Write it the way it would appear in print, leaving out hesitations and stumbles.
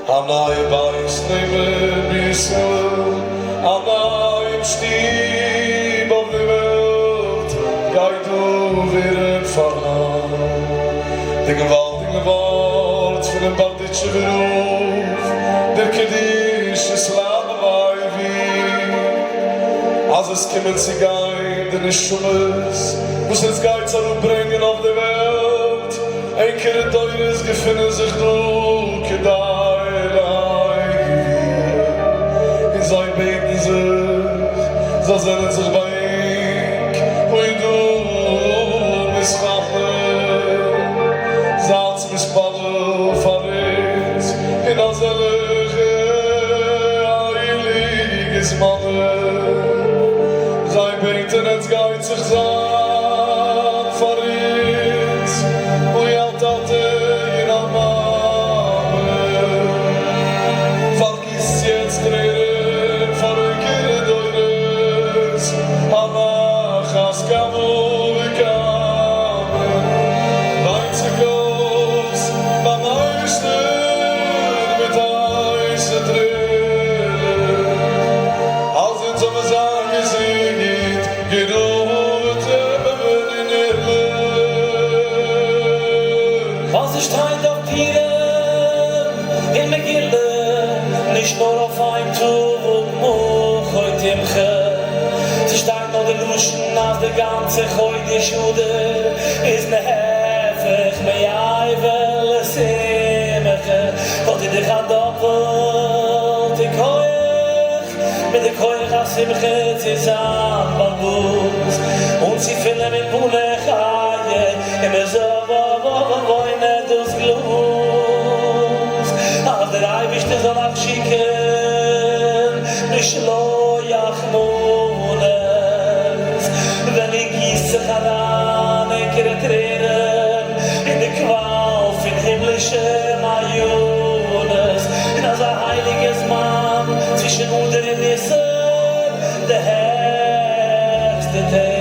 א נייע בית נעמען בישראל, א נייעם שטוב אויף די וועלט גייט דא ווערן פארהאן. די געוואלדיגע ווארט פונעם בארדיטשובער רב דער קדושת לוי, אז עס קומען צו גיין די נשמות וואס עטס גייטס אראפברענגען אויף די וועלט, ענקערע דורות געפינען זיך דא כדי להגיע, און זיי בעטן זיך, זיי זענען זיך ביי ענק הודו מתחנן, זייטס מתפלל פאר אונז אין אזעלעכע הייליגע זמנים, זיי בעטן עטס גייט זיך זיין פאר אונז, אוי א טאטע און א מאמע, פארגיסט יעצט טרערן פאר ענקערע דורות, על אחת כמה וכמה, וויינט זיך אויס ביים אייבערשטן מיט הייסע טרערן, אז אונז זאל מיר זיין געזונט, געראטעווען און ערליך. ווייל ס'שטייט אויף פורים אין מגילה, נישט נאר אויף איין טאג מחה תמחה, ס'שטייט נאר די לשון אז די גאנצע חודש אדר איז נהפך מאבל לשמחה, וואלט איר דיך א דאפעלטע כח מיט די כח השמחה צו זיין באלבאס און צו פילען מיט מלא חיה און מ'זאל דאס גלאז אז דער אייבערשטער זאל אייך שיקען משלוח מנות ווען איר גיסט זיך אריין ענקערע טרערן אין די קוואל פון הימלישע מעיינות אין אזא הייליגע זמן צווישן אדר און ניסן די העכסטע טעג.